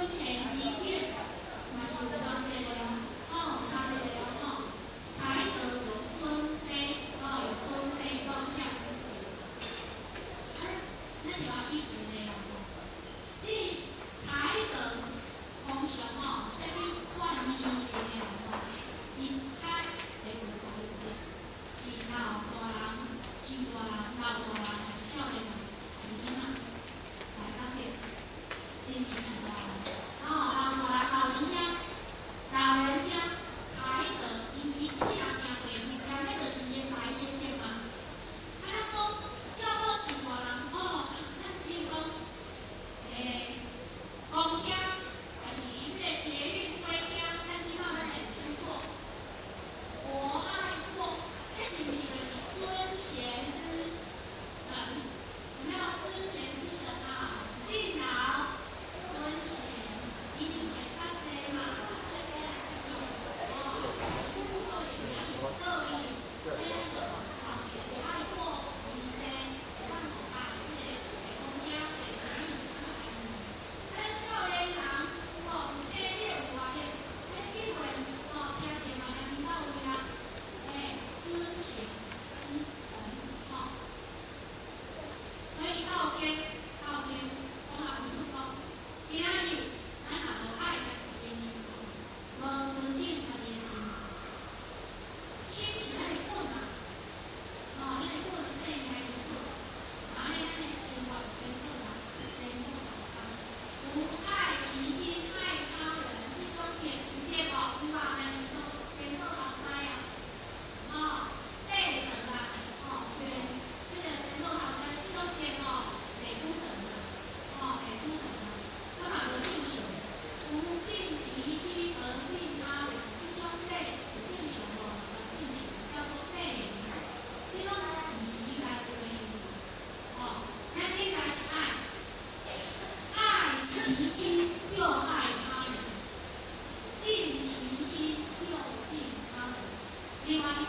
賢之德嘛是有差別的哦，吼，有差別的哦，吼。才德有尊卑，吼，有尊卑高下之別。咱就要記一個啦吼，這個才德通常吼，啥物願意的人吼，伊較會有才德，是老大人，是大人，老大人，還是少年人，還是囡仔？才較對，是毋是大人？哦，老大人，老人家，老人家才德，因為伊一世人行過，伊行彼就是伊的才伊的德嘛。啊，咱講照顧序大人，哦，咱比如講，公車，還是這個捷運歸車，咱這擺咱會先坐，博愛座，這是毋是就是尊賢之等？有沒有尊賢之等啊？敬老尊賢，伊年歲較濟嘛，所以比咱較重，哦，師傅可能也有道理，所以咱就頭一個博愛座，伊呢會當啊，這個坐公車、坐捷運較安全。咱少年人哦，有體力有活力，咱以為哦，車車嘛來到位啊，尊賢之等吼。所以到經到經講啊，有說講，今仔日咱若無愛家己的身軀，無尊敬家己的身軀，身是咱的本啊，吼，咱的本生命的本，按呢咱的生活就顛倒啦，顛倒頭鬃。不愛其心，愛他人，這種德有德無？有啊，但是都顛倒頭知啊，吼，背德啊，吼，緣這個顛倒頭知，這種德吼，袂久長啊，吼，袂久長啊，啊嘛無正常，不盡其心而敬他人，這種禮有正常無？無正常，叫做背禮，這種毋是應該有的行為，吼，咱應該是愛。愛其心又愛他人，盡其心又敬他人。另外一句